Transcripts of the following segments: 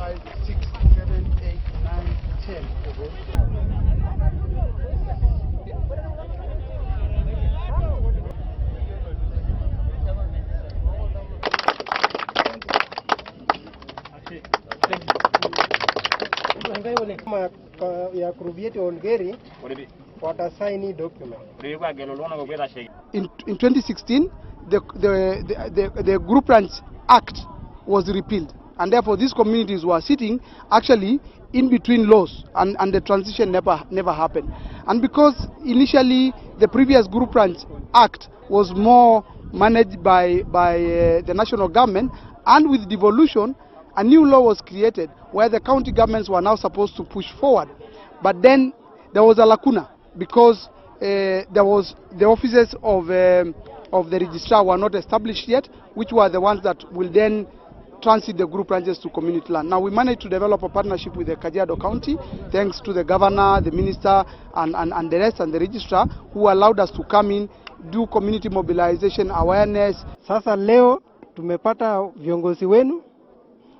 5, 6, 7, 8, 9, 10. Ya group yetu Olkeri watasaini document. In 2016, the Group Ranch Act was repealed, and therefore these communities were sitting actually in between laws, and the transition never happened. And because initially the previous Group Ranch Act was more managed by the national government, and with devolution, a new law was created where the county governments were now supposed to push forward. But then there was a lacuna because there was the offices of the registrar were not established yet, which were the ones that will then transit the group ranches to community land. Now we managed to develop a partnership with the Kajiado County, thanks to the governor, the minister, and the rest, and the registrar, who allowed us to come in, do community mobilization, awareness. Sasa leo tumepata viongozi wenu,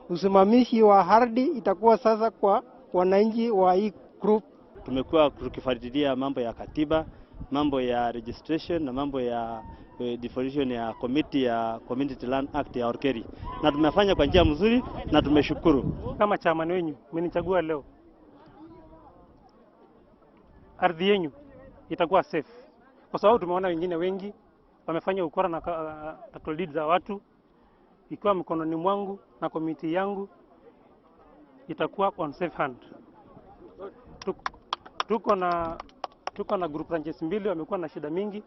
usimamizi wa ardhi itakuwa sasa kwa wananchi wa hii group. Tumekuwa tukifuatilia mambo ya katiba, mambo ya registration na mambo ya devolution ya committee ya Community Land Act ya Olkeri, na tumefanya kwa njia mzuri na tumeshukuru. Kama chairman wenyu mmenichagua leo, ardhi yenyu itakuwa safe, kwa sababu tumeona wengine wengi wamefanya ukora na title deed za watu. Ikiwa mkononi mwangu na committee yangu itakuwa on safe hand. Tuko na group ranches mbili wamekuwa na shida mingi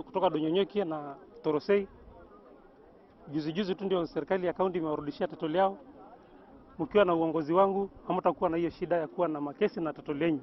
kutoka Donyonyokie na Torosei. Juzi juzi tu ndio serikali ya kaunti imewarudishia title yao. Mkiwa na uongozi wangu hamtakuwa na hiyo shida ya kuwa na makesi na title yenyu.